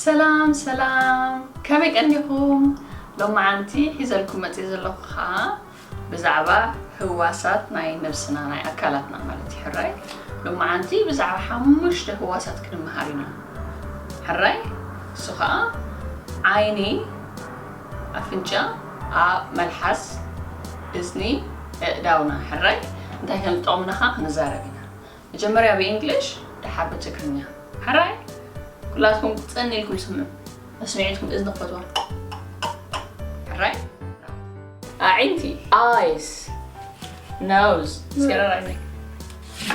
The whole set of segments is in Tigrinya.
ሰላም ሰላም፣ ከመይ ቀኒኹም? ሎማዓንቲ ሒዘልኩም መፅእ ዘለኹ ከዓ ብዛዕባ ህዋሳት ናይ ነብስና፣ ናይ ኣካላትና ማለት እዩ። ሕራይ ሎማዓንቲ ብዛዕባ ሓሙሽተ ህዋሳት ክንመሃር ኢና። ሕራይ እሱ ከዓ ዓይኒ፣ ኣፍንጫ፣ ኣፍ፣ መልሓስ፣ እዝኒ፣ ኣእዳውና። ሕራይ እንታይ ከም ዝጠቕሙና ከዓ ክንዛረብ ኢና። መጀመርያ ብእንግሊሽ፣ ደሓር ብትግርኛ። ሕራይ ኩላትኩም ጸን ኢልኩም ስምዑ። መስሚዒትኩም እዝኒ ክፈትዋ። ሕራይ ኣዒንቲ፣ eyes፣ nose፣ ሴራራይ።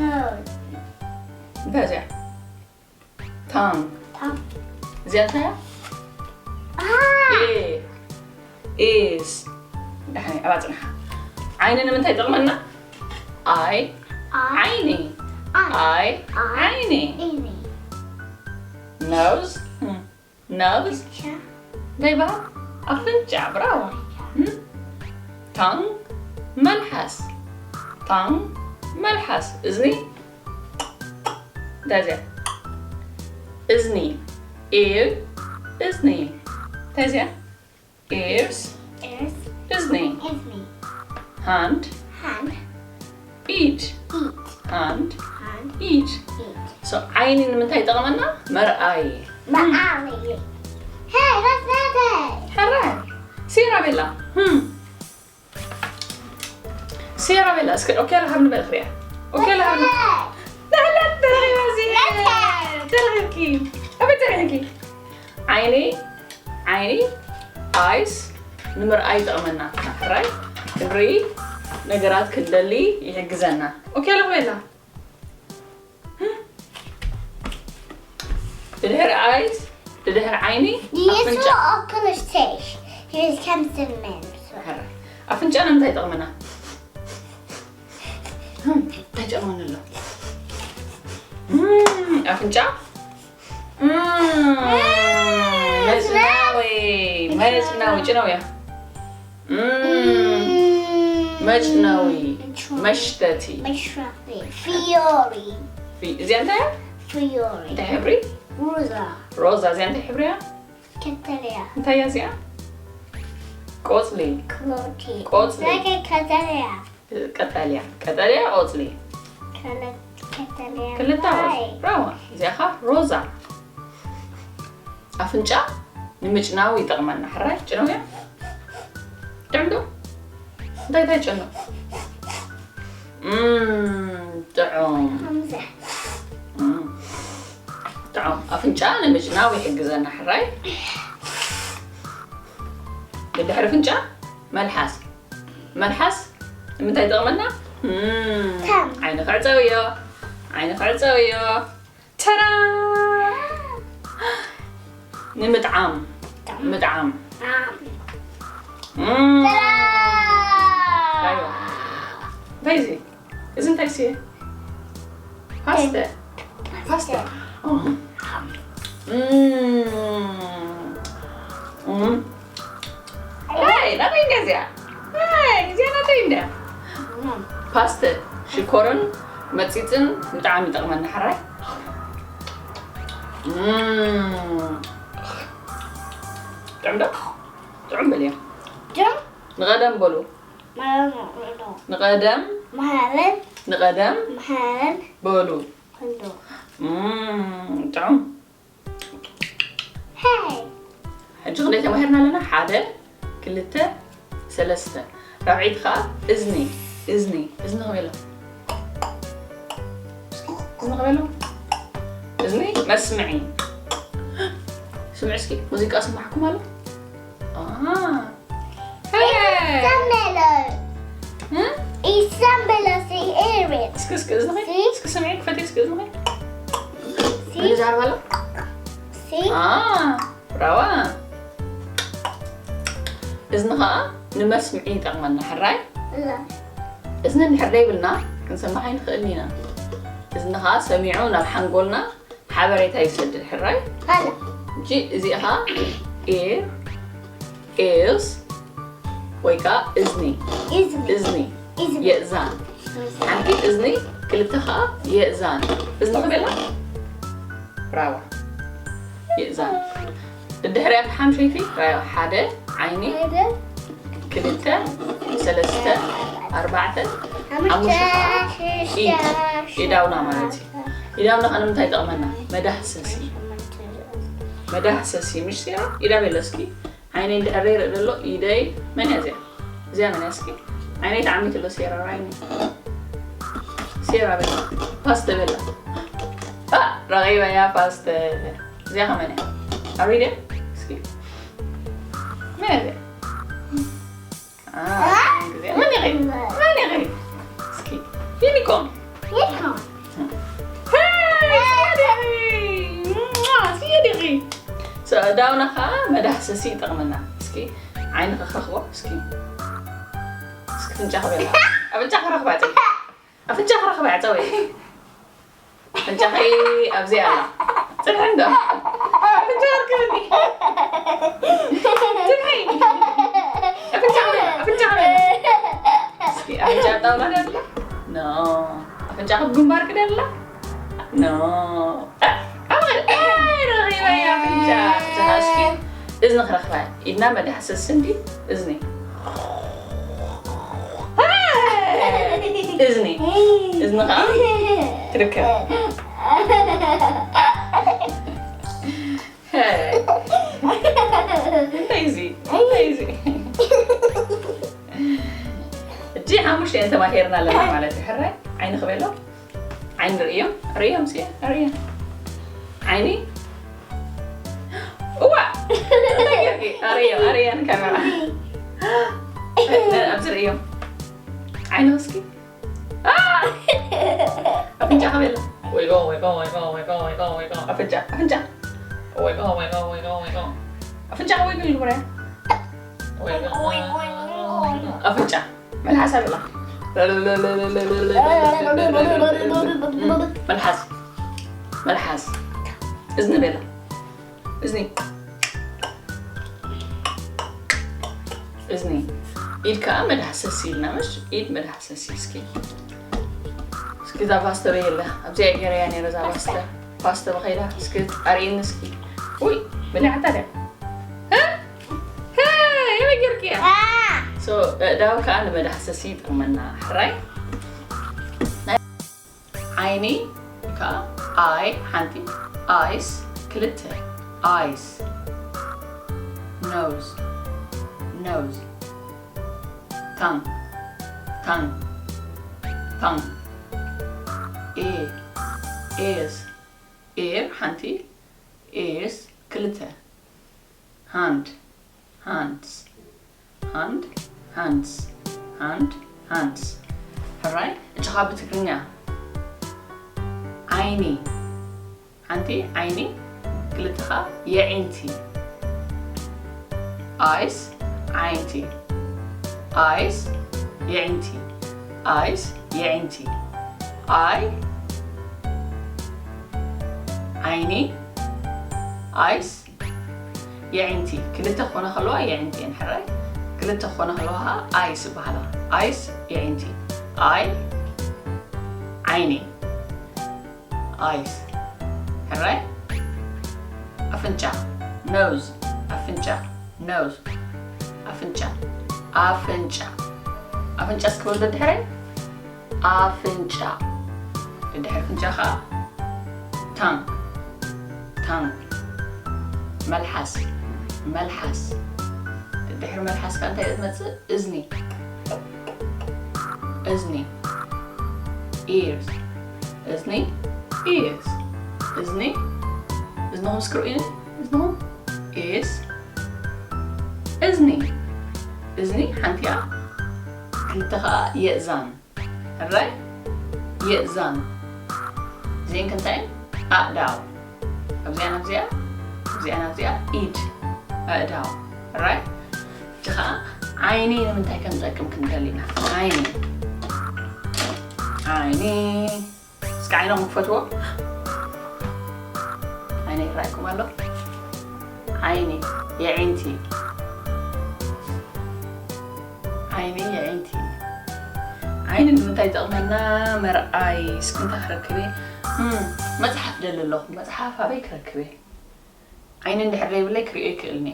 Nose. እንታይ እዚኣ? Tongue። Tongue. እዚኣ እንታይ እያ? Ah. Ear፣ ears። ደሓን፣ ኣብኣ ጽንሓ። ዓይኒ ንምንታይ ይጠቕመና? ኣይ፣ ዓይኒ። ኣይ፣ ዓይኒ። Ini. Nose፣ nose። Cha. እንታይ ይበሃል? ኣፍንጫ። ብራቮ። Tongue፣ መልሓስ። Tongue፣ መልሓስ። እዝኒ እንታይ እዚኣ? እዝኒ። Ear፣ እዝኒ። እንታይ እዚኣ? Ears፣ Ears. እዝኒ። Ini. Hand፣ Hand. ኢድ። Eat. Hand፣ Hand. ኢድ። Eat. So ዓይኒ ንምንታይ ይጠቕመና? መርኣይ። Ma'am. Hey, that's not it. ሕራይ። ሴራ ቤላ። Hmm. ሴራ ቤላ፣ እስከ ኦኬ ለሃብ ንበል ክሪያ። ኦኬ ለሃብ ንበል። ላላ ተረኺባ እዚ። ተረኺብኪ። ኣበይ ተረኺብኪ? ዓይኒ፣ ዓይኒ፣ eyes፣ ንምርኣይ ይጠቕመና። ሕራይ ክንርኢ፣ ነገራት ክንደሊ ይሕግዘና። ኦኬ ለሃብ ቤላ። ብድሕሪ eyes፣ ብድሕሪ ዓይኒ፣ ኣፍንጫ። Oculus Tish. Here comes the man. ሕራይ ኣፍንጫ ንምንታይ ይጠቕመና? እንታይ ጨቕመኒ ኣሎ? እም፣ ኣፍንጫ። እም፣ መጭናዊ፣ መጭናዊ፣ ጭነው እያ። እም፣ መጭነዊ፣ መሽተቲ። Mishrafi. Fiori. ፊ-፣ እዚኣ እንታይ እያ? Fiori. እንታይ ሕብሪ? Rosa. ሮዛ። እዚኣ እንታይ ሕብሪ እያ? Kataria. እንታይ እያ እዚኣ? ቆጽሊ። Clotty. Clotty. Like a Kataria. ቀጠልያ፣ ቀጠልያ ቆጽሊ። Kataria. ክልተ ቆጽሊ። ብራቮ። እዚኣ ኸዓ ሮዛ። ኣፍንጫ ንምጭናው ይጠቕመና። ሕራይ ጭነው እያ። ጥዑም ዶ? እንታይ እንታይ ጭነው? እም፣ ጥዑም። Hamza. እም፣ ጥዑም። ኣፍንጫ ንምጭናው ይሕግዘና። ሕራይ ብድሕሪ ኣፍንጫ መልሓስ። መልሓስ ንምንታይ ይጠቕመና? እም፣ ከም። ዓይኒ ክዕጸውዮ። ዓይኒ ክዕጸውዮ። ተራ! ንምጥዓም። ምጥዓም። Am. እም። ኣይዋ። እንታይ እዚ? እዚ እንታይ ስየ? ፓስተ። ፓስተ። እም። እም። እም። ኣይ፣ ናተይ እንድያ እዚኣ። ኣይ፣ እዚኣ ናተይ እንድያ። ፓስተ፣ ሽኮርን መጺጽን ብጣዕሚ ይጠቕመና። ሕራይ። እም። ጥዑም ዶ? ጥዑም በልያ። Dum. ንቐደም በሉ። Mahalan. ንቐደም፣ Mahalan. ንቐደም Mahalan. በሉ። Kundo. እም፣ ጥዑም። Hey. ሕጂ ክንደይ ተማሂርና ኣለና? ሓደ፣ ክልተ፣ ሰለስተ። ራብዐይቲ ኸዓ እዝኒ፣ እዝኒ፣ እዝኒ ከመይ ኣሎ? እዝኒ ከመይ ኣሎ? እዝኒ መስምዒ። ስምዒ እስኪ፣ ሙዚቃ ሰማዕኩም ኣሎ? ኣሃ። Hey! Samelo. እም? Isamelo si Irit. እስኪ፣ እስኪ፣ እዝንኺ፣ See? እስኪ ስምዒ፣ ክፈቲ እስኪ እዝንኺ። See? ምን ይዛረብ ኣሎ? See? ኣ፣ ብራዋ። እዝኒ ኸዓ ንመስምዒ ይጠቕመና፣ ሕራይ? La. እዝኒ እንድሕር ደይብልና፣ ክንሰምዕ ኣይንኽእልን ኢና። እዝኒ ኸዓ ሰሚዑ ናብ ሓንጎልና ሓበሬታ ይሰድድ፣ ሕራይ? Hala. ሕጂ እዚኣ ኸዓ ear፣ ears፣ ወይ ከዓ እዝኒ፣ Izmi. እዝኒ፣ Izmi. የእዛን። ሓንቲ እዝኒ፣ ክልተ ኸዓ የእዛን። እዝኒ ክበላ? ብራዋ። የእዛን። ድድሕሪያ ሓምሸይቲ ራዮ ሓደ ዓይኒ፣ ክልተ፣ ሰለስተ፣ ኣርባዕተ፣ ሓሙሽተ፣ ኢድ። ኢዳውና ማለት እዩ። ኢዳውና ከ ንምንታይ ይጠቕመና? መዳህሰሲ። መዳህሰሲ ምሽ ሲራ ኢዳ ቤለስኪ ዓይነይ እንድሕር ይርኢ ዘሎ ኢደይ መን እያ እዚኣ? እዚኣ መን እያ እስኪ? ዓይነይ ተዓሚቱ ኣሎ ሴራ ራይኒ። ሴራ በላ። ፓስተ በላ። አ፣ ረቒበያ ፓስተ። እዚኣ ከመን እያ? ኣሪደ? እስኪ። መን እያ እዚኣ? አ፣ እዚኣ መን እያ? መን እያ? እስኪ። ዩኒኮርን። ዩኒኮርን። ሄይ፣ ስየዲኺ። ሶ፣ ዳውና ኸዓ መዳህሰሲ ይጠቕመና። እስኪ ዓይንኺ ክረኽቦ፣ እስኪ። እስኪ ፍንጫ ክበላ። ኣፍንጫ ክረኽባ፣ ጽ-፣ ኣፍንጫ ክረኽባ፣ ያጸወይ። ኣፍንጫኺ ኣብዚ ኣላ። ጽንሒ እንዶ። ኣፍንጫ ኣርክብኒ። ጽንሒ። ኣፍንጫ፣ ኣፍንጫ፣ ኣፍንጫ። እስኪ ኣፍንጫ ጣውላ ደላ? ኖ። ኣፍንጫ ኣብ ግንባርኪ ደላ? ኖ። ኣ-፣ ኣበል፣ ኣይ፣ ረኺበያ ኣፍንጫ። ኣፍንጫ እስኪ እዝኒ ክረኽባ። ኢድና መዳህሰሲ እንዲ እዝኒ። እዝኒ። እዝኒ ኸዓ ትርከብ። እንታይ እዚ? እንታይ እዚ? እጂ ሓሙሽተ እየን ተማሂርና ኣለና ማለት እዩ። ሕራይ ዓይኒ ክበሎ። ዓይኒ ርእዮም፣ ርእዮም፣ ሲ ርእዮም። ዓይኒ። እዋ! እንታይ ጌርኪ? ኣርእዮም፣ ኣርእየን ካሜራ። ኣብዚ ርእዮም። ዓይኒ እስኪ። ኣ! ኣፍንጫ ክበሎ። ወይጎ፣ ወይጎ፣ ወይጎ፣ ወይጎ፣ ወይጎ፣ ወይጎ። ኣፍንጫ፣ ኣፍንጫ። ወይጎ፣ ወይጎ፣ ወይጎ፣ ወይጎ። ኣፍንጫ ወይጎ ይግበረያ። ወይጎ። ኣፍንጫ። መልሓስ ኣላ። መልሓስ። መልሓስ። እዝኒ በላ። እዝኒ። እዝኒ። ኢድ ከዓ መዳህሰሲ ኢልና፣ ምሽ? ኢድ መዳህሰሲ እስኪ። እስኪ እዛ ፓስተ በይ ኣላ። ኣብዚኣ ገይረያ ነይረ እዛ ፓስተ። ፓስተ በኸይዳ። እስኪ ኣርእየኒ እስኪ። ውይ፣ በሊዓታ ድያ? እ? እ፣ የበይ ገይርክያ? ሶ፣ ኣእዳው ከዓ ንመዳህሰሲ ይጠቕመና። ሕራይ? ዓይኒ ከዓ ኣይ ሓንቲ፣ ኣይስ ክልተ፣ ኣይስ። ኖዝ፣ ኖዝ። ታንግ፣ ታንግ፣ ታንግ። ኤ፣ ኤርስ፣ ኤር ሓንቲ፣ ኤርስ ክልተ። ሃንድ፣ ሃንድስ፣ ሃንድ፣ ሃንድስ፣ ሃንድ፣ ሃንድስ። ሕራይ፣ እጅኻ ብትግርኛ። ዓይኒ፣ ሓንቲ ዓይኒ፣ ክልተ ኸዓ የዒንቲ። ኣይስ፣ ዓይንቲ። ኣይስ፣ የዒንቲ። ኣይስ፣ የዒንቲ። ኣይ፣ ዓይኒ፣ ኣይስ፣ የዒንቲ። ክልተ ክኾና ከለዋ የዒንቲ እየን፣ ሕራይ። ክልተ ክኾና ከለዋ ኸዓ ኣይስ ይበሃላ። ኣይስ፣ የዒንቲ። ኣይ፣ ዓይኒ። ኣይስ። ሕራይ። ኣፍንጫ። ኖዝ። ኣፍንጫ። ኖዝ። ኣፍንጫ። ኣፍንጫ። ኣፍንጫ እስኪ በሉ ደድሕረይ። ኣፍንጫ። ደድሕሪ ኣፍንጫ ኸዓ ታንግ። ታንግ። መልሓስ። መልሓስ። ደድሕሪ መልሓስ ከዓ እንታይ እዩ ዝመጽእ? እዝኒ። እዝኒ። ኢርስ። እዝኒ። ኢርስ። እዝኒ። እዝንኹም እስኪ ርእዩኒ። እዝንኹም። ኢርስ። እዝኒ። እዝኒ ሓንቲ እያ። ክልተ ኸዓ የእዛን። ሕራይ? የእዛን። እዚአን ከ እንታይ እየን? ኣእዳው። ኣብዚኣ ናብዚኣ፣ ኣብዚኣ ናብዚኣ፣ ኢድ። ኣእዳው። ሕራይ? ሕጂ ኸዓ ዓይኒ ንምንታይ ከም ዝጠቅም ክንደሊ ኢና። ዓይኒ። ዓይኒ። እስኪ ዓይንኹም ክፈትዎ። ዓይኒ ይረኣየኩም ኣሎ? ዓይኒ፣ የዒንቲ። ዓይኒ፣ የዒንቲ። ዓይኒ ንምንታይ ይጠቕመና? መርኣይ። እስኪ እንታይ ክረክብ እየ? እም፣ መጽሓፍ ደሊ ኣለኹ። መጽሓፍ ኣበይ ክረክብ እየ? ዓይኒ እንድሕር ዘይብለይ ክርእዮ ይክእልኒ።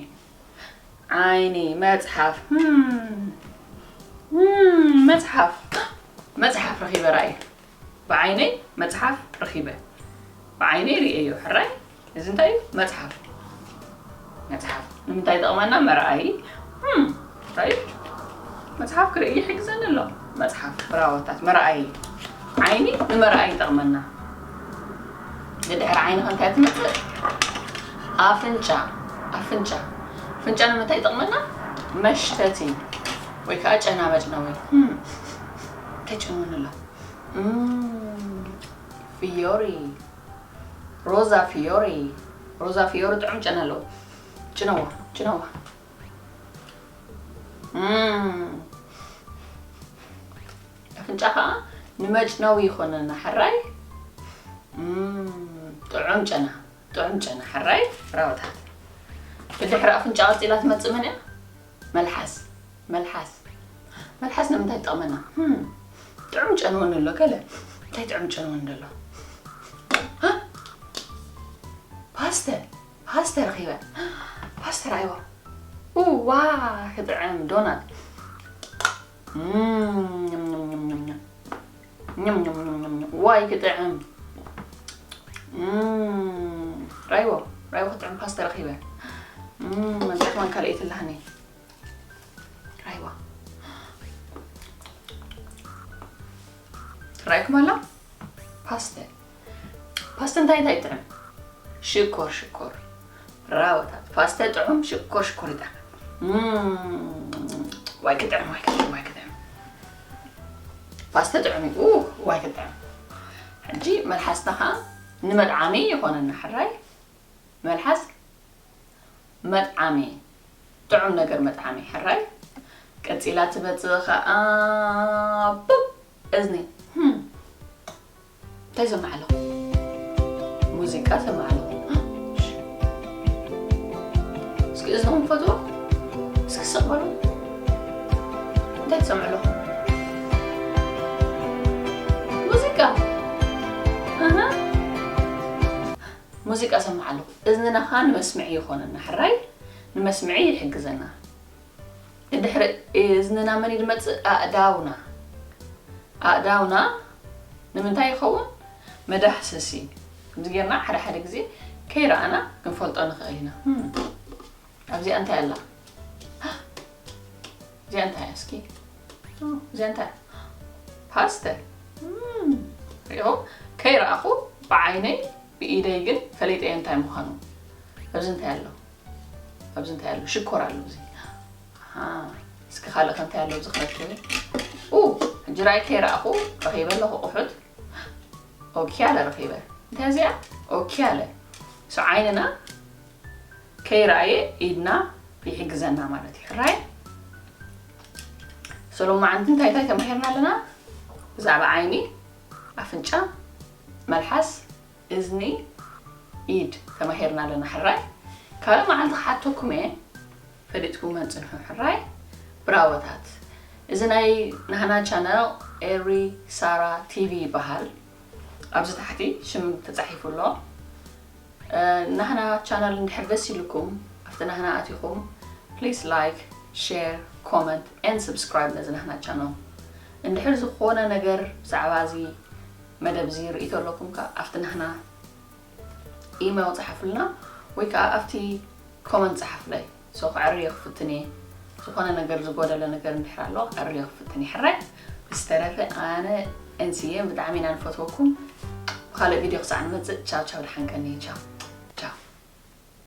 ዓይኒ፣ መጽሓፍ፣ hmm፣ hmm፣ መጽሓፍ፣ መጽሓፍ ረኺበ ርኣየ። ብዓይነይ መጽሓፍ ረኺበ። ብዓይነይ ርእየዮ፣ ሕራይ? እዚ እንታይ እዩ? መጽሓፍ። መጽሓፍ። ንምንታይ ይጠቕመና? መርኣዪ። Hmm፣ እንታይ እዩ? መጽሓፍ ክርኢ ይሕግዘኒ ኣሎ። መጽሓፍ፣ ብራወታት፣ መርኣዪ። ዓይኒ ንመርኣዪ ይጠቕመና። ብድሕሪ ዓይኒ ከ እንታይ ትመጽእ? ኣፍንጫ። ኣፍንጫ። ኣፍንጫ ንምንታይ ይጠቕመና? መሽተቲ ወይ ከዓ ጨና መጭነዊ። Hmm፣ እንታይ ጨንወኒ ኣሎ? Mm፣ ፊዮሪ። ሮዛ ፊዮሪ። ሮዛ ፊዮሪ ጥዑም ጨና ኣለዎ። ጭነዋ፣ ጭነዋ። Mm። ኣፍንጫ ከዓ ንመጭነዊ ይኾነና፣ ሕራይ? Mm፣ ጥዑም ጨና፣ ጥዑም ጨና፣ ሕራይ? ብራወታት። ብድሕሪ ኣፍንጫ ቀጺላ ትመጽእ መን እያ? መልሓስ፣ መልሓስ። መልሓስ ንምንታይ ትጠቕመና? Hmm፣ ጥዑም ጨንወኒ ኣሎ፣ ገለ። እንታይ ጥዑም ጨንወኒ ኣሎ? ሃ? ፓስተ፣ ፓስተ ረኺበ። ፓስተ ርኣይዋ። ኡዋ፣ ክጥዕም ዶናት። Mm፣ ኛም፣ ኛም፣ ኛም፣ ኛም። ኛም፣ ኛም፣ ኛም፣ ኛም፣ ኛም። ዋይ፣ ክጥዕም። Mm፣ ርኣይዎ፣ ርኣይዎ፣ ክጥዕም ፓስተ ረኺበ። Mm፣ መብዛሕትኣን ካልኣይቲ ኣላህኒ። ርኣይዋ። ርኣይኩም ኣላ? ፓስተ። ፓስተ እንታይ እንታይ ይጥዕም? ሽኮር፣ ሽኮር። ብራወታት። ፓስተ ጥዑም፣ ሽኮር፣ ሽኮር ይጥዕም። Mm፣ ዋይ ክጥዕም፣ ዋይ ክጥዕም፣ ዋይ ክጥዕም። ፓስተ ጥዑም እዩ። ኡ፣ ዋይ ክጥዕም። ሕጂ መልሓስና ኸዓ ንመጥዓሚ ይኾነና፣ ሕራይ? መልሓስ መጥዓሚ፣ ጥዑም ነገር መጥዓሚ፣ ሕራይ? ቀጺላ ትመጽእ ኸዓ ቡብ፣ እዝኒ። Hmm፣ እንታይ ሰማዕ ኣለኹ? ሙዚቃ ሰማዕ ኣለኹ። እስኪ እዝንኹም ትፈትዎ? እስኪ ስቕ በሉ። እንታይ ትሰምዑ ኣለኹም? ሙዚቃ። ኣሃ። ሙዚቃ ሰምዕ ኣለኹ። እዝንና ኸዓ ንመስምዒ ይኾነና፣ ሕራይ? ንመስምዒ ይሕግዘና። ድሕሪ እዝንና መን እዩ ዝመጽእ? ኣእዳውና። ኣእዳውና ንምንታይ ይኸውን? መዳህሰሲ። ከምዚ ጌርና ሓደ ሓደ ግዜ ከይረኣና ክንፈልጦ ንኽእል ኢና። Hmm። ኣብዚኣ እንታይ ኣላ? እዚኣ እንታይ እያ እስኪ? ኦ፣ እዚኣ እንታይ? ፓስተ። Mm፣ ሪኢኹም? ከይረኣኹ ብዓይነይ ብኢደይ ግን ፈሊጠዮ እንታይ ምዃኑ። ኣብዚ እንታይ ኣሎ? ኣብዚ እንታይ ኣሎ? ሽኮር ኣሎ ኣብዚ። ኣሃ፣ እስኪ ካልእ ከ እንታይ ኣሎ ኣብዚ ክረክብ? ኡ፣ ሕጂ ራይ ከይረኣኹ ረኺበ ኣለኹ ኣቑሑት። ኦኪያለ ረኺበ። እንታይ እዚኣ? ኦኪያለ። So ዓይንና ከይረኣየ ኢድና ይሕግዘና ማለት እዩ። ሕራይ? So ሎማዓንቲ እንታይ እንታይ ተማሂርና ኣለና? ብዛዕባ ዓይኒ፣ ኣፍንጫ፣ መልሓስ፣ እዝኒ፣ ኢድ ተማሂርና ኣለና። ሕራይ? ካልእ መዓልቲ ክሓተኩም እየ፣ ፈሊጥኩመን ጽንሑ። ሕራይ? ብራወታት። እዚ ናይ ናህና ቻነል ኤሪ ሳራ ቲቪ ይበሃል። ኣብዚ ታሕቲ ሽም ተጻሒፉ ኣሎ። እ፣ ናህና ቻነል እንድሕር ደስ ኢልኩም፣ ኣብቲ ናህና ኣቲኹም፣ please like፣ share፣ comment and subscribe ነዚ ናህና ቻነል። እንድሕር ዝኾነ ነገር ብዛዕባ እዚ መደብ እዚ ርእይቶ ኣለኩም ከኣ ኣብቲ ናህና ኢሜል ጸሓፉልና ወይ ከኣ ኣብቲ ኮመንት ጸሓፉለይ። So ከዕርዮ ክፍትን እየ። ዝኾነ ነገር ዝጎደለ ነገር እንድሕር ኣሎ ከዕርዮ ክፍትን እየ። ሕራይ? ብዝተረፈ ኣነ እንስየ ብጣዕሚ ኢና ንፈትወኩም። ብኻልእ ቪድዮ ክሳዕ ንመጽእ ቻው ቻው፣ ደሓን ቀንዩ። ቻው።